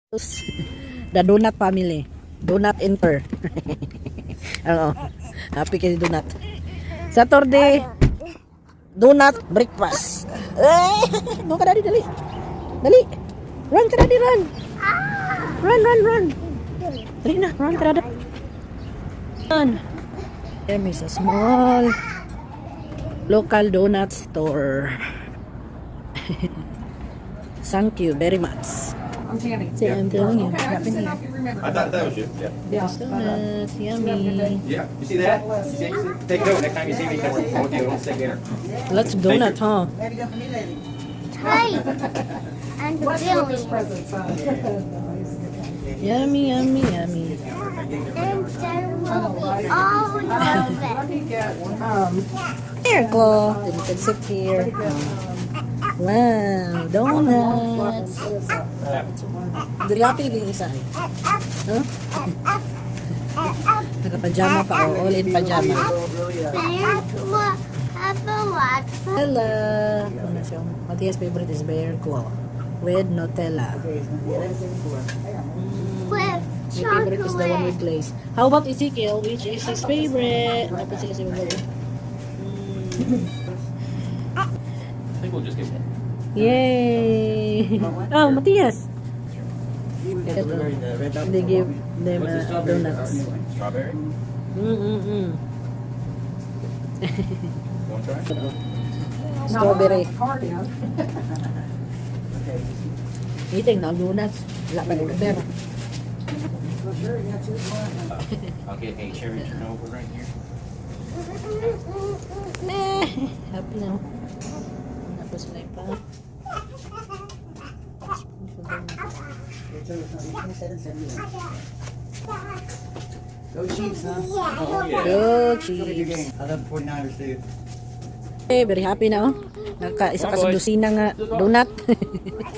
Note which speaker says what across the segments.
Speaker 1: The Donut family. Donut enter. Oo. Happy kay Donut. Saturday, donut breakfast. Eh, go ka, daddy, dali. Dali. Run ka, daddy, run. Run, run, run. Dali na, run ka, daddy. Run. There is a small local donut store. Thank you very much.
Speaker 2: I'm Tammy.
Speaker 1: See, I'm telling you.
Speaker 2: Okay, I just
Speaker 1: Happy
Speaker 2: didn't know if you remember.
Speaker 3: I thought that was you. Yeah.
Speaker 2: Yeah.
Speaker 1: Donuts, yummy.
Speaker 3: Yeah. You see that? You see, you see? Take note. Next time you see me, come over. I want to take dinner.
Speaker 1: Lots of donut, huh?
Speaker 4: Tight. And
Speaker 2: Bless you with his
Speaker 4: Billy.
Speaker 2: presence, huh? No, he's a good guy.
Speaker 1: Yummy, yummy, yummy.
Speaker 4: And there will be all of it.
Speaker 2: Let me get,
Speaker 1: Here, Claw. Then you can sit here. Wow, donuts.
Speaker 2: What is that?
Speaker 1: Very happy din isa eh. Huh? Nakapajama pa, oh. All in pajama.
Speaker 4: Bear will have a lot.
Speaker 1: Nutella. Ano siya? Matias' favorite is Bear Claw with Nutella.
Speaker 4: With
Speaker 1: My favorite is the one with
Speaker 4: chocolate.
Speaker 1: Glaze. How about Ezekiel? Which is his favorite? Ano pa sila sa favorite?
Speaker 3: I think we'll just get one.
Speaker 1: Yay! Oh, Matias! Ito. They give them
Speaker 3: What's the strawberry?
Speaker 1: Donuts.
Speaker 3: Strawberry? Want to try?
Speaker 1: Strawberry.
Speaker 2: No, cardigan.
Speaker 1: Eating na donuts. Wala pa order.
Speaker 3: I'll get a cherry turnover right here.
Speaker 1: Eh, happy na. Tapos sila pa. Spoonful donut.
Speaker 5: Go Chiefs, huh?
Speaker 3: Oh, yeah.
Speaker 1: Go
Speaker 5: It's gonna be a good
Speaker 1: Chiefs!
Speaker 5: game. I love the 49ers too.
Speaker 1: Eh, very happy na oh. Naka isa ka sa dosina nga donut.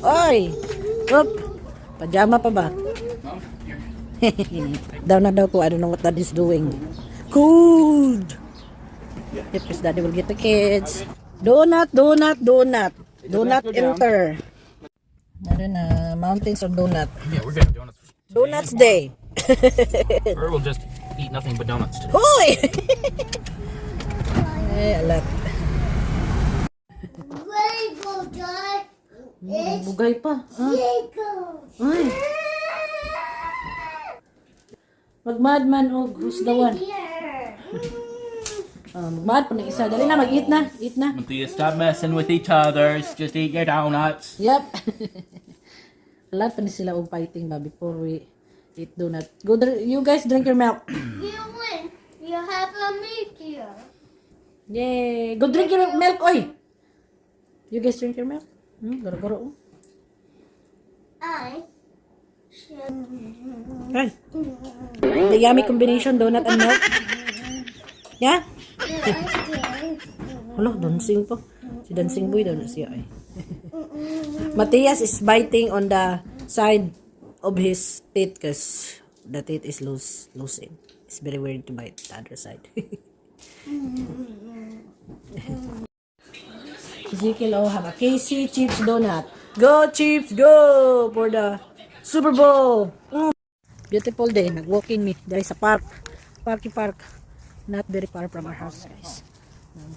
Speaker 1: Oy! Oop! Pajama pa ba? Down na daw ko. I don't know what Daddy's doing. Cold! Yep, because Daddy will get the kids. Donut, donut, donut. Donut enter. Meron na mountains of donut.
Speaker 3: Yeah, we're getting donuts.
Speaker 1: Donuts Day.
Speaker 3: Or we'll just eat nothing but donuts today.
Speaker 1: Hoy! Eh, alat.
Speaker 4: Lego, Dad. It's
Speaker 1: Bugay pa. Ah.
Speaker 4: Lego.
Speaker 1: Ay. Magmadman og who's the one?
Speaker 4: Here.
Speaker 1: Ah, magmad pa ng isa. Dali na, mag-eat na. Eat na.
Speaker 3: Matthias, stop messing with each other. Just eat your donuts.
Speaker 1: Yep. Alat pa ni sila og fighting ba before we eat donut. Go you guys drink your milk.
Speaker 4: You win. You have a meteor.
Speaker 1: Yay! Go drink your milk, oy! You guys drink your milk? Garo-garo. Oh.
Speaker 4: I should.
Speaker 1: Ay. The yummy combination, donut and milk. Yeah? Hala, dancing pa. Si Dancing Boy daw na siya ay. Matias is biting on the side of his teeth because the teeth is loose, loose in. It's very weird to bite the other side. Ezekiel, oh, have a KC Chiefs donut. Go Chiefs, go! For the Super Bowl! Beautiful day. Nag-walking me diri sa park. Parky Park. Not very far from our house, guys.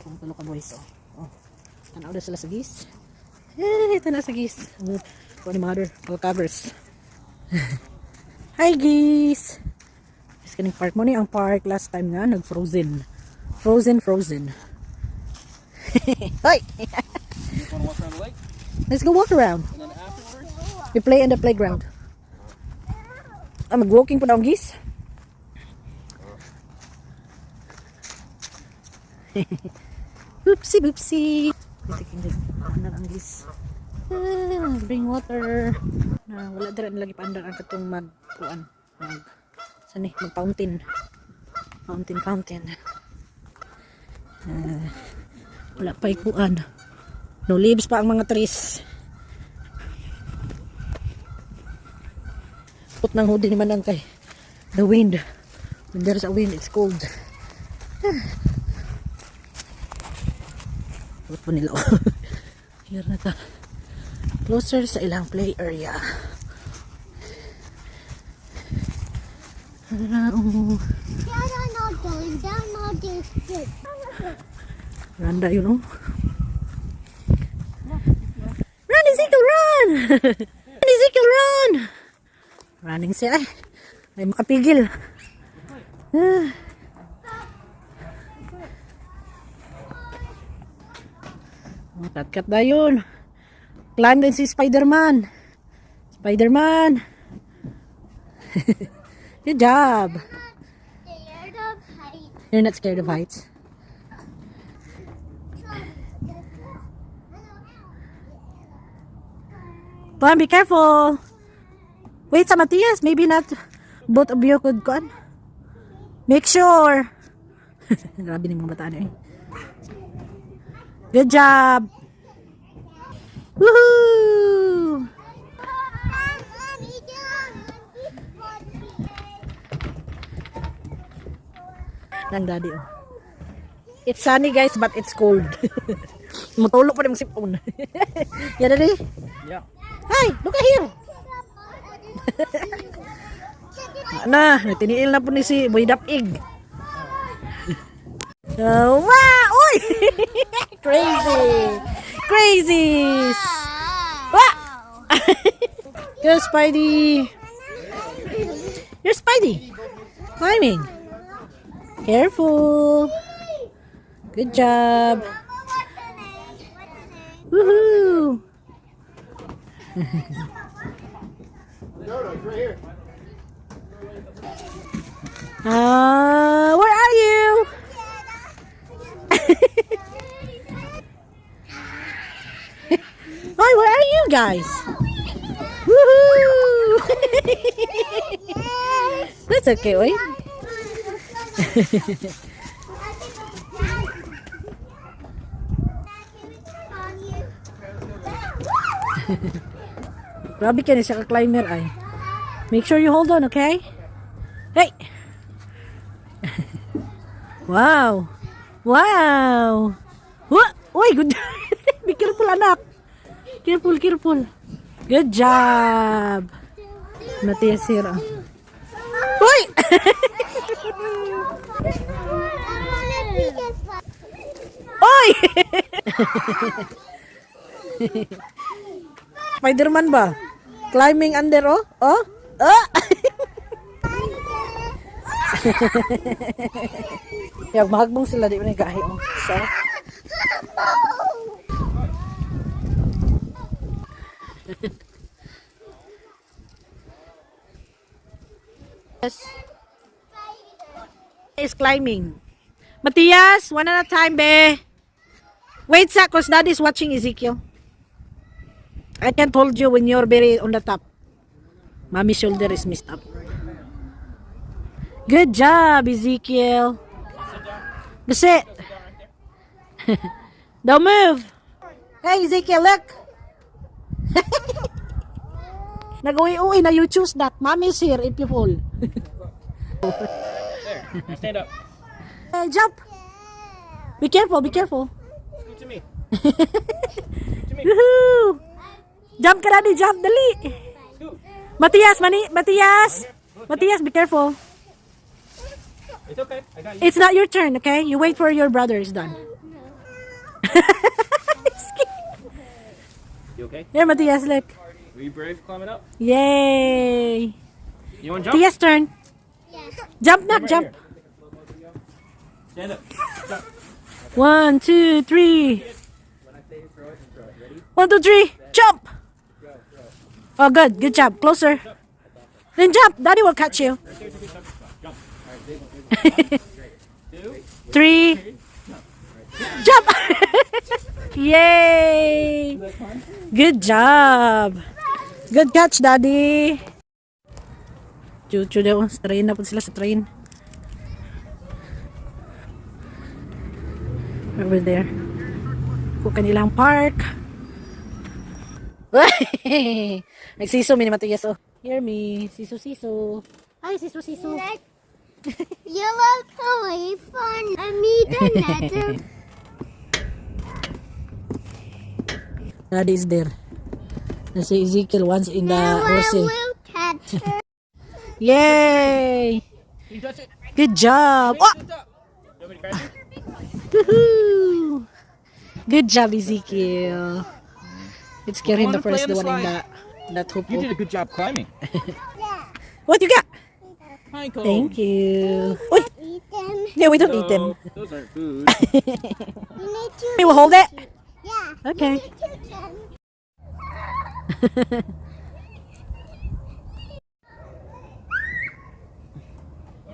Speaker 1: Kung tulo ka boys, oh. Oh. Tanaw na sila sa geese. Eh, tanaw sa geese. Oh, kuha ni mother. All covers. Hi, geese! Is kaning park mo ni ang park last time nga nag-frozen. Frozen, frozen. Hoy!
Speaker 3: You guys want to walk around the lake?
Speaker 1: Let's go walk around.
Speaker 3: And then afterwards?
Speaker 1: We play in the playground. Ah, mag-walking po na ang geese. Oopsie, boopsie. Ano ang geese? Ah, bring water. Na, wala dira lagi paandar ang katong mag kuan mag sani mag fountain. Fountain, fountain. Ah, wala pa kuan. No leaves pa ang mga trees. Put ng hoodie ni Manang kay the wind. When there's a wind, it's cold. Put po nila. Here na ta. Closer sa ilang play area.
Speaker 4: They're not going down all this good.
Speaker 1: Run dayon, oh. Run, Ezekiel, run! Run, Ezekiel, run! Running siya eh. Ay makapigil. Ah. Oh, cut-cut na yun. Climb din si Spider-Man. Spider-Man. Good job.
Speaker 4: Scared of heights.
Speaker 1: You're not scared of heights. Climb, be careful. Wait sa Matias, maybe not both of you could kuan. Make sure. Grabe ni mga bata eh. Good job. Woohoo!
Speaker 4: Mommy, down.
Speaker 1: Nang daddy oh. It's sunny, guys, but it's cold. Mutulog pa rin sipon. Yeah, Daddy?
Speaker 3: Yeah.
Speaker 1: Hi, look at here. Na, tiniil na po ni si Boy Dapig. Oh, wow! Uy! Crazy! Crazy! Wah! Go, Spidey! You're Spidey! Climbing! Careful! Good job! Woohoo!
Speaker 3: No, it's right here.
Speaker 1: Where are you? Hi, where are you guys? Woohoo! That's okay, wait. Grabe ka na siya ka-climber ay. Make sure you hold on, okay? Hey! Wow! Wow! Wah! Uy, good. Be careful, anak. Careful, careful. Good job. Matias here. Ah. Uy! Uy! Spider-Man ba? Climbing under, oh? Oh? Oh! Yag, mahagbong sila, di ba nagahi, oh. So, yes. Is climbing. Matias, one at a time, be. Wait sa, 'cause Daddy's watching Ezekiel. I can't hold you when you're very on the top. Mommy's shoulder is messed up. Good job, Ezekiel. That's it. Don't move. Hey, Ezekiel, look. Nag-uwi-uwi na, you choose that. Mommy's here if you fall.
Speaker 3: There. Now stand up.
Speaker 1: Hey, jump. Be careful, be careful.
Speaker 3: Scoot to me. Scoot to me.
Speaker 1: Woohoo! Jump ka, Daddy, jump, dali.
Speaker 3: Scoot.
Speaker 1: Matias, mani, Matias. Matias, be careful.
Speaker 3: It's okay. I got you.
Speaker 1: It's not your turn, okay? You wait for your brother is done.
Speaker 3: You okay?
Speaker 1: Here, Matias, look.
Speaker 3: Were you brave climbing up?
Speaker 1: Yay!
Speaker 3: You want to jump?
Speaker 1: Matias' turn. Jump, nak,
Speaker 3: Right
Speaker 1: jump.
Speaker 3: here. Stand up. Jump.
Speaker 1: One, two, three. One, two, three. Jump! Oh, good. Good job. Closer. Then jump. Daddy will catch you.
Speaker 3: Right there's a good jump spot. Jump. All right, big, big. One, two.
Speaker 1: Three. Jump! Yay! Good job. Good catch, Daddy. Chuchu daw. Sa train na po sila sa train. Over there. Kung kanilang park. Nagsiso mi ni Matias oh. Hear me. Siso siso. Ay, siso siso.
Speaker 4: You look away from me, the letter.
Speaker 1: Daddy is there. Na si Ezekiel once in the
Speaker 4: Now I
Speaker 1: horse.
Speaker 4: will catch her.
Speaker 1: Yay!
Speaker 3: Can you touch it?
Speaker 1: Good job. Oh!
Speaker 3: You want me to grab you?
Speaker 1: Woohoo! Good job, Ezekiel. Let's get him
Speaker 3: Wanna
Speaker 1: the
Speaker 3: play
Speaker 1: first
Speaker 3: on
Speaker 1: the
Speaker 3: the
Speaker 1: one in
Speaker 3: slide?
Speaker 1: that hoop.
Speaker 3: You did a good job climbing.
Speaker 4: Yeah.
Speaker 1: What you got?
Speaker 3: Pine cone.
Speaker 1: Thank you. Uy!
Speaker 4: Eat them.
Speaker 1: Yeah, we don't eat them.
Speaker 3: No, those aren't food.
Speaker 4: You need to.
Speaker 1: We will hold it.
Speaker 4: Yeah.
Speaker 1: Okay.
Speaker 4: You need to them.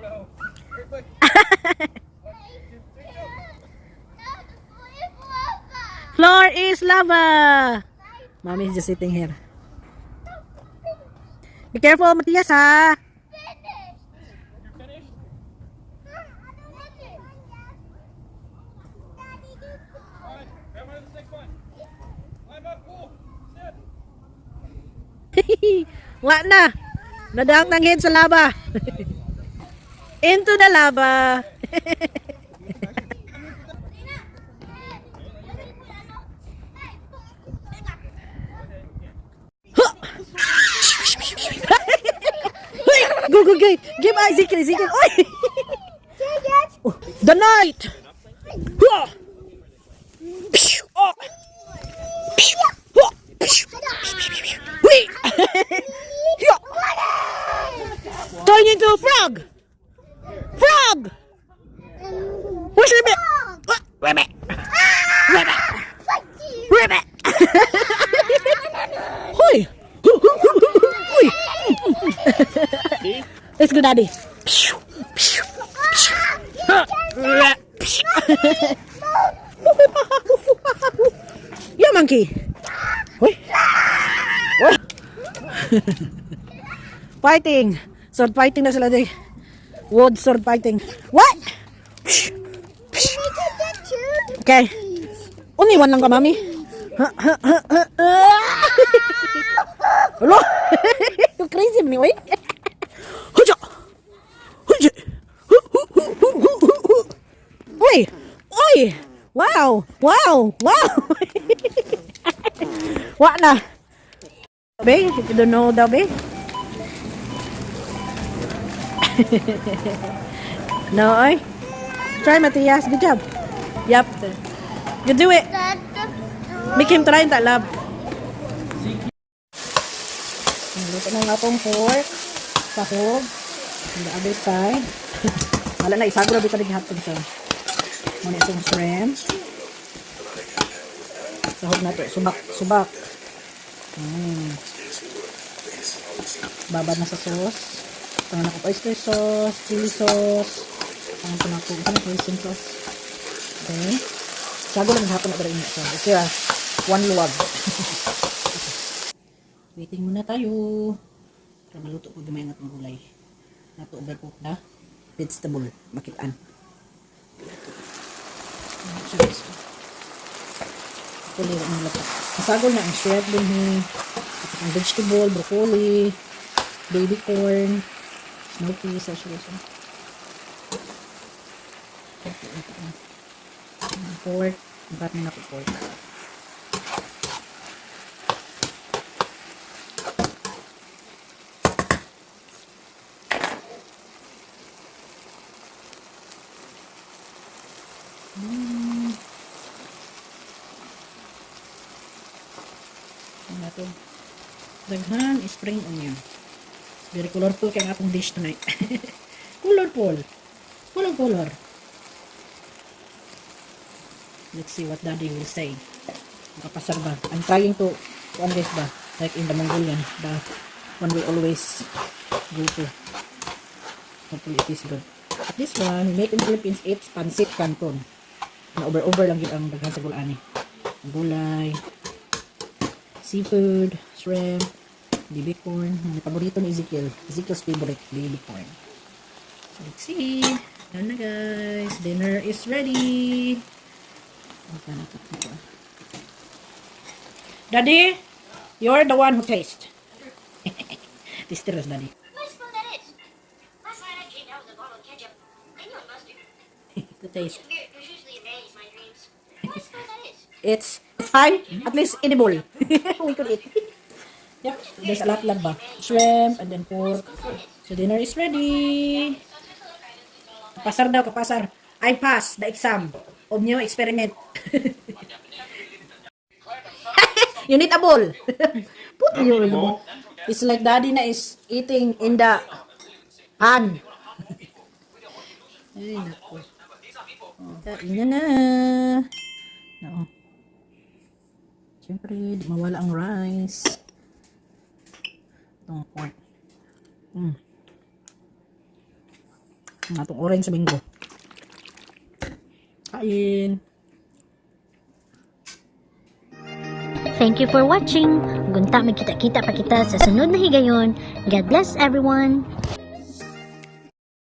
Speaker 3: Oh no. Very quick.
Speaker 1: Floor is lava. Mommy is just sitting here. Be careful, Matias, ha?
Speaker 3: You're finished? All right, grab one of the next one. Climb up, cool. Sit.
Speaker 1: Wala na. Nadang ng head sa lava. Into the lava. Uy! Go, go, go. Give Ezekiel, Ezekiel. Oy! Oh, the night! Huh! Phew! Oh! Phew! Oh! Phew! Uy! Yeah! Turn into a frog! Frog! Where's Ribbit? Ah, Ribbit! Ribbit! Ribbit! Hoy! Uy!
Speaker 3: See?
Speaker 1: Let's go, Daddy. Phew! Phew! Phew! Phew! Yeah, monkey. Uy. Uy. Fighting. Sword fighting na sila, day. Wood sword fighting. What? Okay. Only one lang ka, Mommy. Hello? You crazy me, oy. Huja. Huja. Uy! Uy! Wow! Wow! Wow! Wa na. Be, you don't know daw, be? No, oy. Try, Matias. Good job. Yep. You do it. Make him try that, love. Luto na nga atong pork. Sahog. On the other side. Wala na, isago na bitaw hapon sa muna itong shrimp. Sahog na to. Subak. Subak. Babad na sa sauce. Tangan ako oyster sauce, chili sauce. Tangan ko na ako. Ano hoisin sauce. Okay. Sago lang hapon na ba rin ito. Okay ah. One luwag. Waiting muna tayo. Para maluto ko gamay ang atong gulay. Nato overcook na vegetable. Makitaan. Ano siya, guys? Broccoli ang lapot. Masagol na ang shrimp din hi. Tapos ang vegetable, broccoli, baby corn, snow peas, siya guys. Ang pork. Ang karne na ko pork. Ano natin? Daghan spring onion. Very colorful kay ang atong dish tonight. Colorful. Color color. Let's see what Daddy will say. Makapasar ba? I'm trying to kuan guys ba? Like in the Mongolian, the one we always go to. Hopefully it is good. This one, we make in Philippines, it's pancit canton. Na over-over lang yun ang daghan sa gulani. Ang gulay, seafood, shrimp, baby corn. Ang paborito ni Ezekiel. Ezekiel's favorite, baby corn. So let's see. Done na guys. Dinner is ready. Okay, na ito. Daddy, you're the one who taste. Taste us, Daddy.
Speaker 6: I suppose that is. Last night I came down with a bottle of ketchup. I knew it mustard.
Speaker 1: The taste.
Speaker 6: There's usually a mayonnaise in my dreams. I suppose that is.
Speaker 1: It's fine. At least edible. We could eat. Yep. There's a lot lang ba? Shrimp and then pork. So dinner is ready. Pasar daw, kapasar. I pass the exam of new experiment. You need a bowl. Put your bowl. It's like daddy na is eating in the pan. Ay, naku. Kain na na. Oo. Siyempre, di mawala ang rice. Itong pork. Ang atong orange mango. Kain.
Speaker 6: Thank you for watching. Gunta magkita-kita pa kita sa sunod na higayon. God bless everyone.